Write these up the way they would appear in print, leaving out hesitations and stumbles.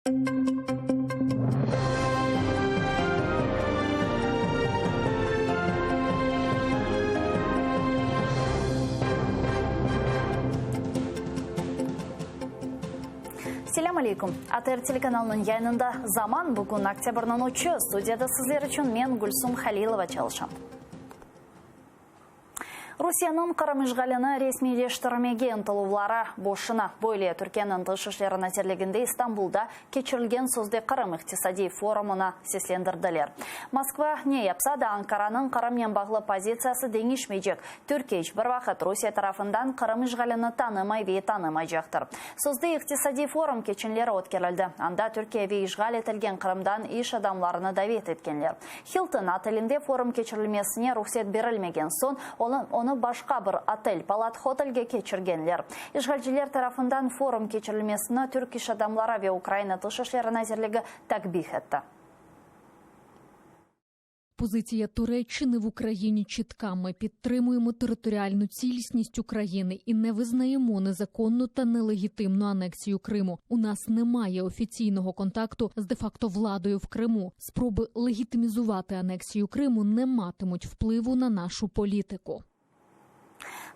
Selâm aleyküm. ATR telekanalınıñ yayınında Zaman, bugün oktâbrniñ üçü, studiyada sizler içün men, Gülsum Halilova, çalışam. Rusiyeniñ Qırım işğalini resmiyleştirmege ıntıluvları boşuna. Böyle Türkiyeniñ Tış işleri nazirliginde İstanbulda keçirilgen sözde Qırım iqtisadiy forumına seslendirdiler. Moskva ne yapsa da, Ankaranıñ Qırımnen bağlı pozitsiyası deñişmeycek, Türkiye iç bir vaqıt Rusiye tarafından Qırım işğalini tanımay ve tanımaycaqtır. Sözde iqtisadiy forum keçenleri ötkerildi, anda Türkiye ve işğal etilgen Qırımdan iş adamlarını davet etkenler. Hilton otelinde forum keçirilmesine ruhset berilmegen soñ, onı başqa bir otel, Palat Hotelge keçirgenler. İşğalciler tarafından forum keçirilmesini türk iş adamları ve Ukraina Tış işleri nazirligi takbih etti. Позиція Туреччини в Україні чітка. Ми підтримуємо територіальну цілісність України і не визнаємо незаконну та нелегітимну анексію Криму. У нас немає офіційного контакту з де-факто владою в Криму. Спроби легітимізувати анексію Криму не матимуть впливу на нашу політику.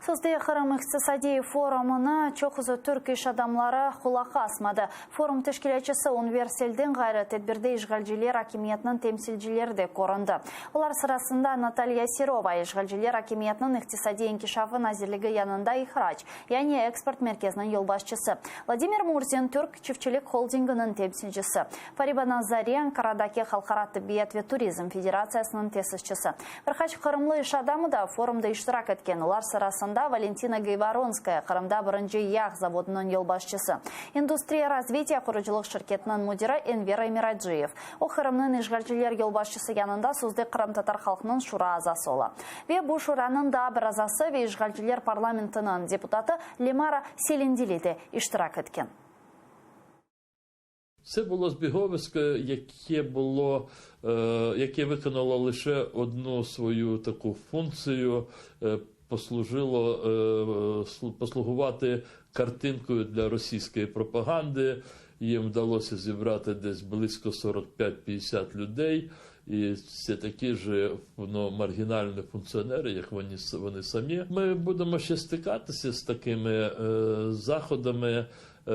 Sözde Qırım iqtisadiy forumına çoqusı türk iş adamları qulaq asmadı. Forum teşkilâtçısı Ünver Selden ğayrı, tedbirde işğalciler akimiyetiniñ temsilcileri de köründi. Olar sırasında Natalya Serova, işğalciler akimiyetiniñ İqtisadiy inkişafı nazirligi yanında ihrac, yani eksport merkeziniñ yolbaşçısı, Vladimir Murzin, Türk çiftçilik holdinginiñ temsilcisi, Fariba Nazari, Ankaradaki Halqara tibbiyet ve turizm federatsiyasınıñ tesisçisi. Bir qaç qırımlı iş adamı da forumda iştirak etken, olar sırasında Valentina Gayvoronskaya, Qırımda birinci yağ zavodınıñ yolbaşçısı, İndustriya razvitiya qurucılıq şirketiniñ müdiri Enver Emiraciyev. O, Qırımnıñ işğalciler yolbaşçısı yanında sözde qırımtatar halqınıñ şura azası ola. Ve bu şuranıñ daa bir azası ve işğalciler parlamentiniñ deputatı Lemara Selindili de iştirak etken. Це було збіговисько, яке було, яке виконало лише одну свою таку функцію, послужило послугувати картинкою для російської пропаганди. Їм вдалося зібрати десь близько 45-50 людей, і це такі ж ну, маргінальні функціонери, як вони, вони самі. Ми будемо ще стикатися з такими е, заходами, е,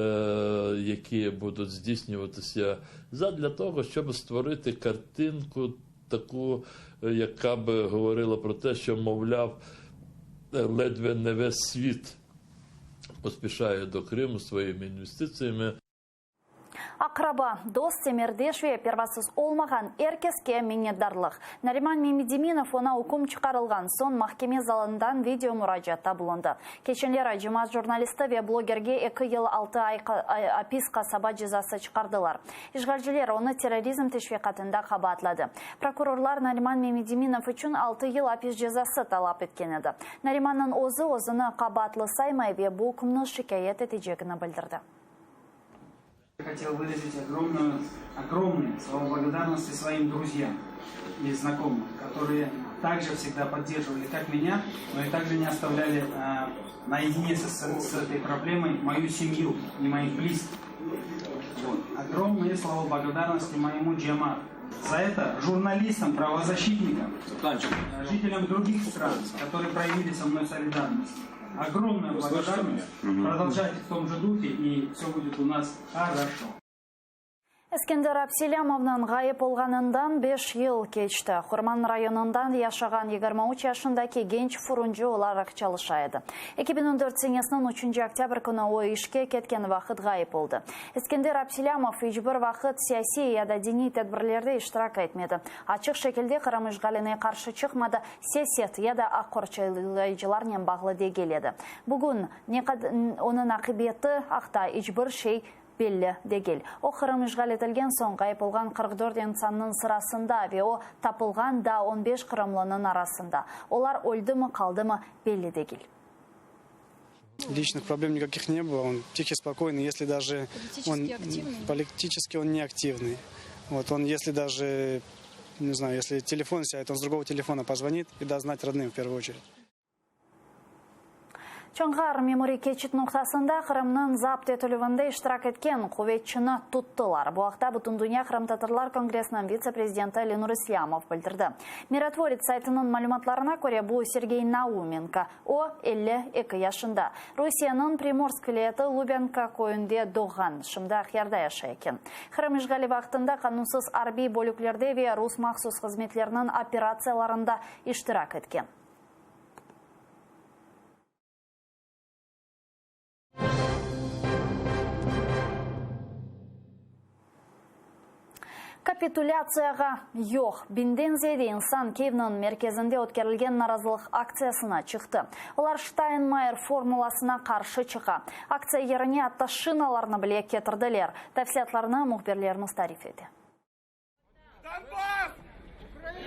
які будуть здійснюватися задля того, щоб створити картинку таку, яка би говорила про те, що, мовляв, ледве не весь світ поспішає до Криму своїми інвестиціями. Aqraba, dost, semerdeş ve pervasız olmağan er keske minnetdarlıq. Nariman Memedieminov oña üküm çıqarılğan soñ mahkeme zalından video muracaatta bulundı. Keçenleri cemaat jurnalisti ve blogerge eki yıl altı ay apis qasaba cezası çıqardılar. İşğalciler onı terrorizm teşviqatında qabaatladı. Prokurorlar Nariman Memedieminov içün altı yıl apis cezası talap etken edi. Narimannıñ özü özüni qabaatlı saymay ve bu ükümni şikâyet etecegini bildirdi. Хотел выразить огромную, огромные слова благодарности своим друзьям и знакомым, которые также всегда поддерживали как меня, но и также не оставляли э, наедине с, с этой проблемой мою семью и моих близких. Вот. Огромные слова благодарности моему джемату. За это журналистам, правозащитникам, жителям других стран, которые проявили со мной солидарность. Огромная благодарность. Продолжайте в том же духе, и все будет у нас хорошо. Eskender Abselâmovnıñ ğayıp olğanından beş yıl keçti. Qurman rayonından yaşağan 23 yaşındaki genç furuncı olaraq çalışa edi. 2014 senesiniñ üçünci oktâbr künü o işke ketken vaqıt ğayıp oldı. Eskender Abselâmov iç bir vaqıt siyasiy ya da diniy tedbirlerde iştirak etmedi, açıq şekilde Qırım işğaline qarşı çıqmadı, Siyaset ya da aq qorçalayıcılarnen bağlı degil edi. Bugün ne onıñ aqibeti aqta iç bir şey belli degil. O, Qırım işğal etilgen soñ ğayıp olğan 44 insannıñ sırasında ve o, tapılğan daa on beş qırımlınıñ arasında. Olar öldimi, qaldımı belli degil. Личных проблем никаких не было, он тихий, спокойный, если даже он политически он не активный. Вот он, если даже, не знаю, если телефон сядет, он с другого телефона позвонит и даст знать родным в первую очередь. Çonğar memuriy keçit noqtasında Qırımnıñ zapt etilüvinde iştirak etken quvetçini tuttılar. Bu aqta Bütündünya qırımtatarlar kongressiniñ vitse-prezidenti Lenur İslâmov bildirdi. Mirotvorets saytınıñ malümatlarına köre, bu Sergey Naumenko. O, 52 yaşında. Rusiyeniñ Primorsk vilâyeti Lubânka köyünde doğğan, şimdi Aqyarda yaşay eken. Qırım işğali vaqtında qanunsız arbiy bölüklerde ve rus mahsus hızmetleriniñ operatsiyalarında iştirak etken. Kapitulâtsiyağa yoq! Biñden ziyade insan Kyivniñ merkezinde ötkerilgen narazılıq aktsiyasına çıqtı. Olar Ştaynmayer formulasına qarşı çıqa. Aktsiya yerine atta şinalarnı bile ketirdiler. Tafsilâtlarnı mühbirlerimiz tarif ete. Donbass!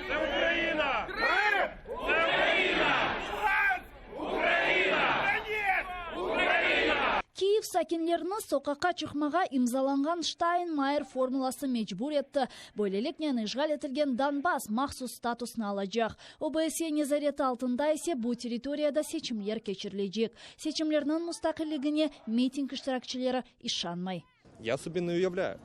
Це Україна! Крим! Це Україна! Луганськ! Україна! Донецьк! Україна! Kyiv sakinlerini soqaqqa çıqmağa imzalanğan Ştaynmayer formulası mecbur etti. Böyleliknen işğal etilgen Donbass mahsus statusnı alacaq. OBSE nezareti altında ise bu territoriyada seçimler keçirilecek. Seçimlerniñ mustaqilligine miting iştirakçileri işanmay. Я собі не уявляю,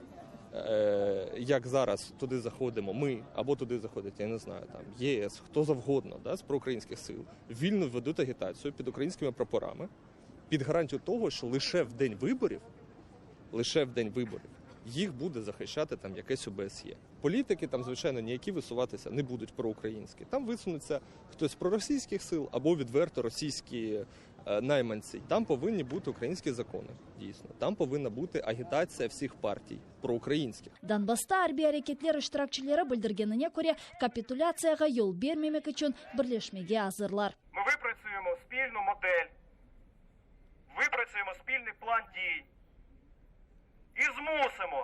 як зараз туди заходимо ми, або туди заходить, я не знаю, там ЄС, хто завгодно, да, з проукраїнських сил, вільно ведуть агітацію під українськими прапорами, під гарантію того, що лише в день виборів, лише в день виборів їх буде захищати там якесь ОБСЄ. Політики там, звичайно, ніякі висуватися не будуть проукраїнські. Там висунеться хтось проросійських сил або відверто російські найманці. Там повинні бути українські закони, дійсно. Там повинна бути агітація всіх партій проукраїнських. Donbassta arbiy areketler iştirakçileri bildirgenine köre, kapitulâtsiyağa yol bermemek içün birleşmege azırlar. Ми випрацюємо спільну модель, випрацюємо спільний план дій і змусимо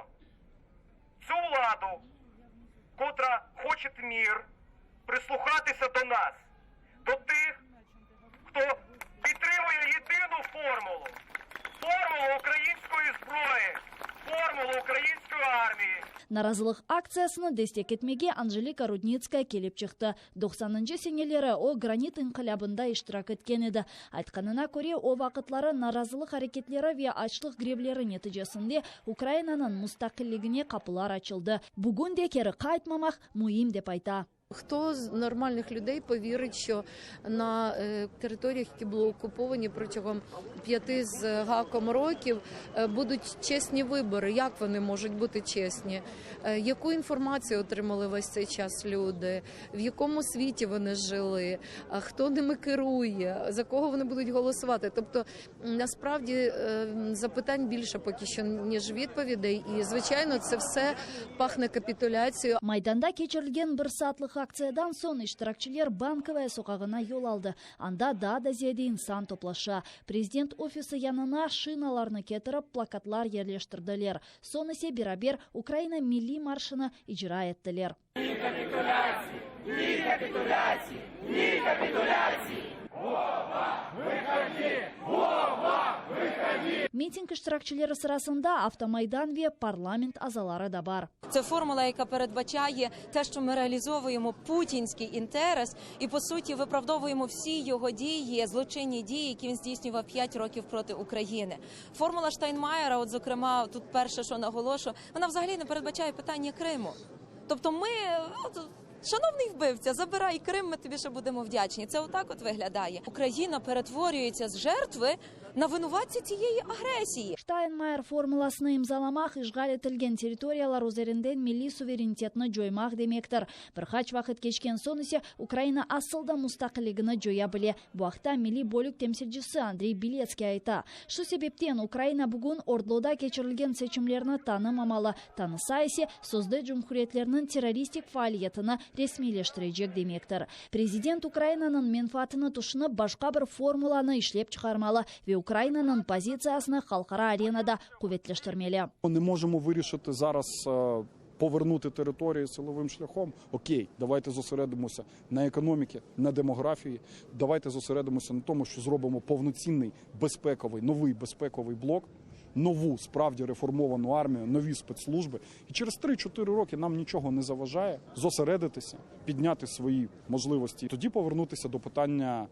цю владу, котра хоче мір, прислухатися до нас, до тих, хто підтримує єдину формулу, формулу української зброї, формулу української армії. Narazılıq aktsiyasını destek etmege Anjelika Rudnitskaya kelip çıqtı. Doqsanıncı seneleri o, Granit inqilâbında iştirak etken edi. Aytqanına köre, o vaqıtları narazılıq areketleri ve açlıq grevleri neticesinde Ukrainanıñ mustaqilligine qapılar açıldı. Bugün de keri qaytmamaq müim, dep ayta. Хто з нормальних людей повірить, що на територіях, які були окуповані протягом п'яти з гаком років, будуть чесні вибори? Як вони можуть бути чесні? Яку інформацію отримали весь цей час люди? В якому світі вони жили? Хто ними керує? За кого вони будуть голосувати? Тобто, насправді, запитань більше поки що, ніж відповідей. І, звичайно, це все пахне капітуляцією. Maydanda keçirilgen bir saatlıq aktsiyadan soñ iştirakçiler Bankovaya soqağına yol aldı. Anda daa da ziyade insan toplaşa. Prezident ofisi yanına şinalarnı ketirip, plakatlar yerleştirdiler. Soñ ise beraber Ukraina milliy marşını icra ettiler. Ні капітуляції! Ні капітуляції! Ні капітуляції! Вова, выходи! Вова, выходи! Miting iştirakçileri sırasında Avtomaydan ve parlament azaları da bar. Це формула, яка передбачає те, що ми реалізовуємо путінський інтерес і, по суті, виправдовуємо всі його дії, злочинні дії, які він здійснював 5 років проти України. Формула Штайнмаєра, от зокрема, тут перше, що наголошу, вона взагалі не передбачає питання Криму. Тобто ми, от, шановний вбивця, забирай Крим, ми тобі ще будемо вдячні. Це отак от виглядає. Україна перетворюється з жертви на винуватця цієї агресії. Ştaynmayer formulasını imzalamaq işğal etilgen territoriyalar üzerinden milliy suverenitetni coymaq demektir. Bir qaç vaqıt keçken soñ ise Ukraina asıl da mustaqilligini coya bile. Bu aqta milliy bölük temsilcisi Andrey Biletskiy ayta. Şu sebepten Ukraina bugün ORDLOda keçirilgen seçimlerni tanımamalı, tanısa ise, sözde cumhuriyetlerniñ terroristik faaliyetini resmiyleştirecek demektir. Prezident Ukrainanıñ menfaatını tüşünip, başqa bir formulanı işlep çıqarmalı ve Ukrainanıñ pozitsiyasını halqara arenada quvetleştirmeli. Не можемо вирішити зараз повернути території силовим шляхом. Окей, давайте зосередимося на економіці, на демографії. Давайте зосередимося на тому, що зробимо повноцінний безпековий, новий безпековий блок, нову справді реформовану армію, нові спецслужби. І через 3-4 роки нам нічого не заважає зосередитися, підняти свої можливості і тоді повернутися до питання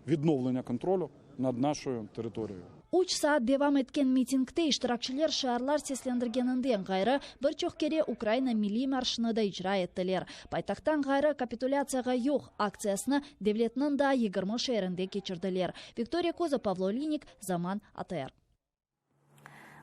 відновлення контролю. Над нашою територією. Üç saat devam etken mitingde iştirakçiler şiarlar seslendirgeninden ğayrı, bir çoq kere Ukraina milliy marşını da icra ettiler. Paytahttan ğayrı Kapitulâtsiyağa yoq aktsiyasını devletniñ daa 20 şeerinde keçirdiler. Viktoriya Koza, Pavlo Olinik, Zaman, ATR.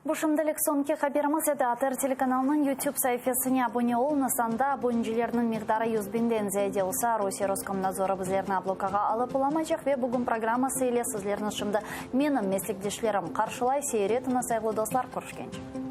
Bu şimdilik soñki haberimiz edi. ATR telekanalınıñ YouTube saifesine abone oluñız. Anda abonecilerniñ miqdarı 100 biñden ziyade olsa, Rusiye Roskomnadzorı bizlerni blokağa alıp olamaycaq ve bugün programması ile sizlerni şimdi menim meslekdeşlerim qarşılay. Seyir etiñiz, sayğılı dostlar, körüşkence.